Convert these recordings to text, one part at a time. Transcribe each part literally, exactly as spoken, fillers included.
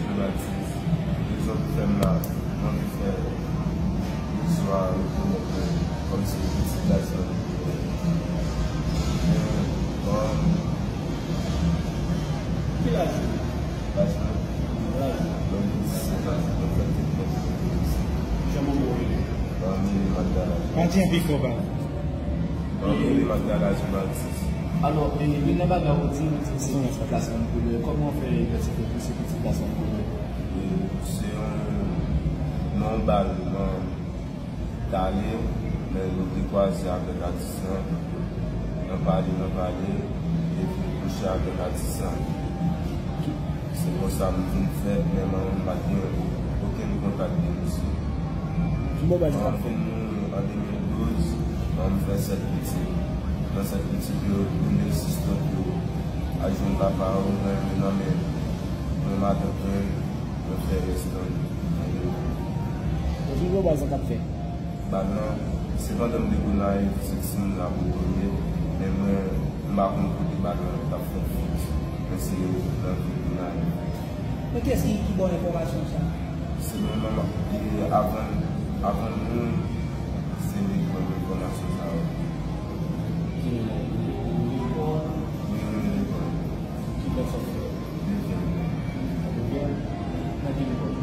Jean Baptiste, rezon ki fè m la, m anvi fè istwa rekonèt mwen kòm se pitit Gazman. Men, bon, ki laj ou? Laj mwen? Laj ou? Mwen gen disèt an, mwen fèt le nèf. Jan manman w rele? Bon, m rele Magdala. Pa di anpil fò, pa. Bon, m rele Magdala Jean Baptiste. Alò, e, youn nan bagay ou di, ou di se pitit gason koulè. Kòman w fè idantifye pou se pitit gason koulè? E, se yon, nan yon bal, nan, t ale, men nou te kwaze avèk atis lan. Nan pale, nan pale, epi m kouche avèk atis lan. Se konsa m vin fèt, men manman m pa t gen okenn kontak de misye. Ki bò baz l ap fè? An de mil douz, manman m fè sèt pitit. Nan sèt pitit yo, youn de sis tòt yo al jwenn papa yo, mwen nan men, mwen matant mwen, mwen fè rès tan nan yo. Ki bò baz l ap fè? Bal lan, se pandan m te Gonayiv, se timoun la pou l tonbe, men mwen, m pa konn kote bal lan t ap fè fèt. Men se nan vil Gonayiv. Men kiyès ki, ki ba w enfòmasyon sa a? Se mwen menm, e, avan, avan moun, se li k ban m enfòmasyon sa yo. Ki moun nan? Wi, wi, li k ban m. Ki lè sa w fè? Dezyèm. Dezyèm? Nan ki lekòl?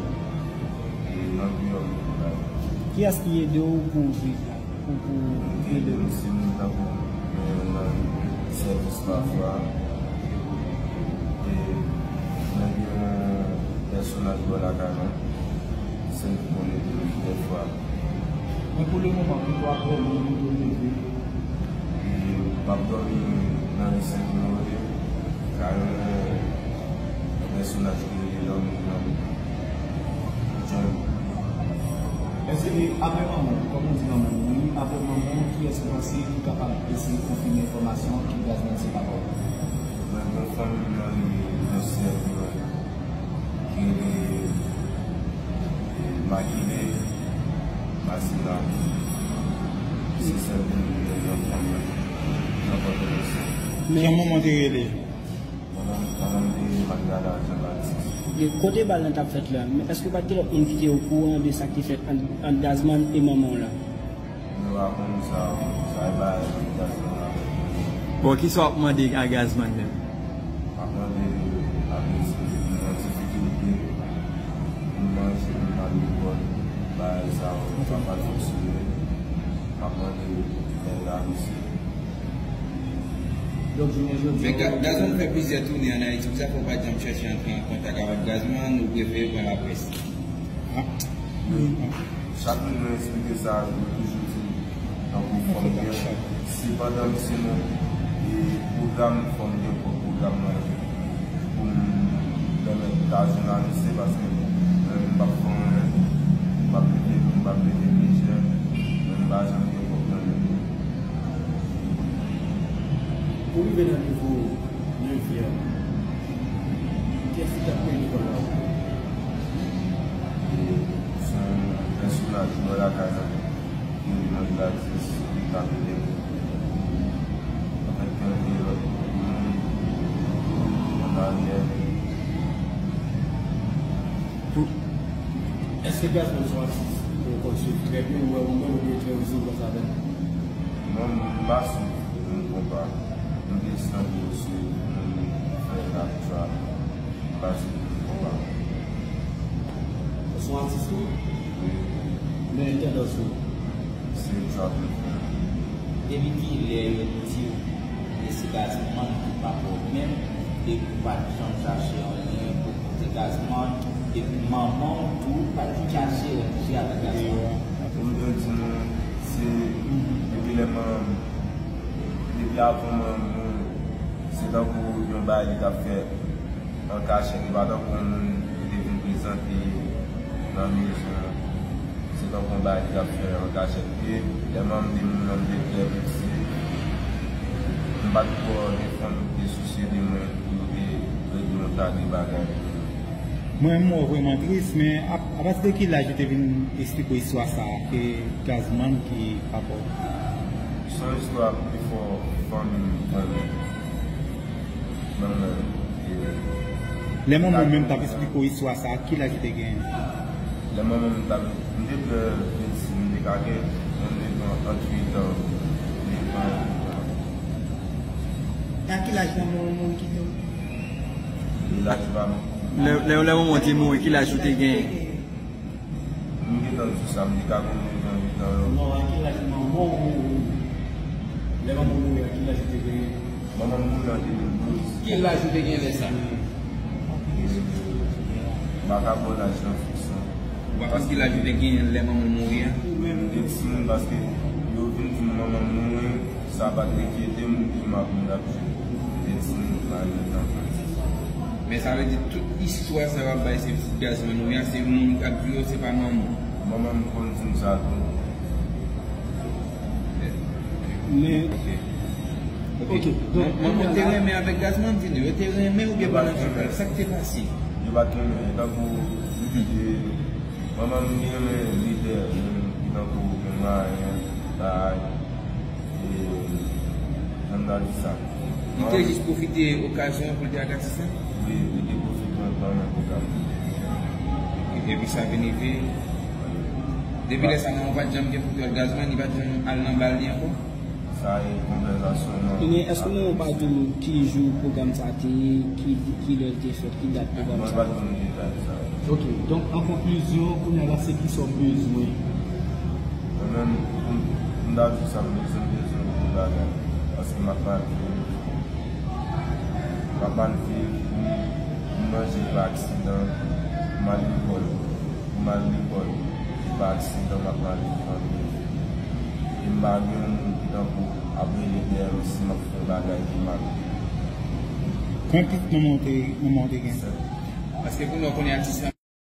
E, nan Giyòm, Gonayiv. Kiyès ki ede w pou w viv la? Pou, pou ede w? Mwen te ede m, se moun tankou mwen nan sèvis pafwa. E mwen gen yon pèsonaj bò lakay mwen, se li k konn ede m dèfwa. Men pou le moman, kote w ap dòmi, kote w leve? E m ap dòmi nan ri Sent Onore, kay yon, yon pèsonaj ki rele Lòm Gran. Èske, e, apre manman w, kòm ou di manman w mouri, apre manman w, kiyès ou panse ki kapab eseye konfime enfòmasyon ki Gazman se papa w? Mwen gen yon fanmi nan rele Joseph Blanc, ki rele, e, Makile Masina. Se sèl moun ki gen yon fanmi nan Pòtoprens. Men jan manman te rele? Manman, manman m te rele Magdala Jean Baptiste. E kote bal lan t ap fèt la, men èske pa t gen lòt moun ki te okouran de sa k te fèt ant, ant Gazman e manman w la? Mwen pa konn sa, sa e bagay Gazman avèk manman. Bon, kisa w ap mande a Gazman menm? M ap mande l apre se nan difikilte pou m manje, pou m al lekòl, bagay sa yo pa pral fonksyone. M ap mande l èd a misye. Donk, jounen jodi a, men Ga-, Gazman fè plizyè tounen ann Ayiti, poukisa fè w pa t janm chèche antre an kontak avèk Gazman, ou prefere pran laprès? Chak moun mwen eksplike sa, yo toujou di m, tankou fò m gen, se pandan m se nan, e, pwogram, fò m gen pwòp pwogram mwen pou m pèmèt ta jounaliste, paske mwen menm m p ap fè anyen, m p ap leve, m p ap leve lejè, mwen m pa janm gen pwòp nan men m. Pou rive nan nivo nevyèm, kiyès ki t ap peye lekòl la? Se yon pèsonaj bò lakay la, ki rele Mòn Gladys, ki t ap ede m. Anfèt, kèlke lòt moun an aryè. Pou... Èske Gazman se yon atis ou konn swiv trè byen, ou wè ou menm ou gen trè rizib konsa avè l? Non, m pa swiv moun konpa. M gen san de yo swiv moun fè rap trap. M pa swiv moun konpa. Ou se yon atis tou? Wi. Men tandans ou? Se trap m fè. Depi kilè yo di w se Gazman ki papa w menm, depi w pa t janm chache anyen pou kote Gazman, depi manman w tou pa t chache rantre avèk Gazman? Pou m te di nou, se depi lè manman m, depi avan manman m mouri, se tankou yon bagay li t ap fè an kachèt, li pa tankou yon moun ki te vin prezante nan mezon an. Se tankou yon bagay li t ap fè an kachèt. E lè manman m te mouri, m te trè piti, m pa t twò gen fanmi ki te sousye de mwen pou yo te regle yon ta de bagay. Mwen, m wè w vrèman tris, men a, apati de ki laj ou te vin eksplike w istwa sa a, ke Gazman ki papa w? Se yon istwa pifò fanmi m konnen. Manman, e, Lè manman w menm t ap esplike w istwa sa a, ki laj ou te genyen? Lè manman m t ap, m te pran medsin, m te ka gen, mwen m te pran ant uit an, nèf an, uit an. A ki laj manman w mouri kite w? Laj pa m. Lè, lè, lè manman w te mouri, ki laj ou te genyen? M gentan di w sa, m te ka konn devan uit an yo. Non, a ki laj manman w mouri? Lè manman w mouri, a ki laj ou te genyen? Manman m mouri an de mil douz. Ki laj ou te genyen lè sa? M pa ka ba w laj lan fiks non. Ou pa konn ki laj ou te genyen lè manman w mouri a? M te timoun paske yo vin di m manman m mouri. Sa pa t enkyete m, m ap moun ap jwe. Te di m pa gen tan. Men sa vle di tout istwa sa w ap bay se Gazman wi a, se moun k ap jwe yo, se pa manman w. Manman m konn di m sa tou. Men, ok. Ok, donk, manman w te renmen avèk Gazman vini, yo te renmen oubyen pa nan fèt, sa k te pase? Yo pa t renmen, e tankou, yo te Manman m gen men lidè, men li tankou gen mwayen, bay, e, jan m ta di sa. Li te jis pwofite okazyon an pou l te ak atis la? Wi, li te pwofite an ban nan pwogram. Epi sa vin rive. Depi lè sa, manman w pa t janm gen pou l wè Gazman, li pa t janm al nan bal li ankò? Sa e konvèsasyon nan. Ebyen, èske manman w pa di w ki jou pwogram sa a te ye, ki, ki lè l te fèt, ki dat pwogram sa a? Mwen pa t konn detay sa. Ok, donk, an konklizyon, kounye a la, se kisa w bezwen? Mwen menm, pou m, pou m ta di sa m bezwen, m bezwen pou bagay. Paske m ap mal viv. M ap mal viv, pou m, pou m manje pa aksidan, pou m al lekòl. Pou m al lekòl, se pa aksidan m ap male anpil. E m pa gen yon moun ki tankou ap rele dèyè m si m ap fè yon bagay ki mal. Konbyen pitit manman w te, manman w te gen? Sèt. Paske kounye a w konnen atis la.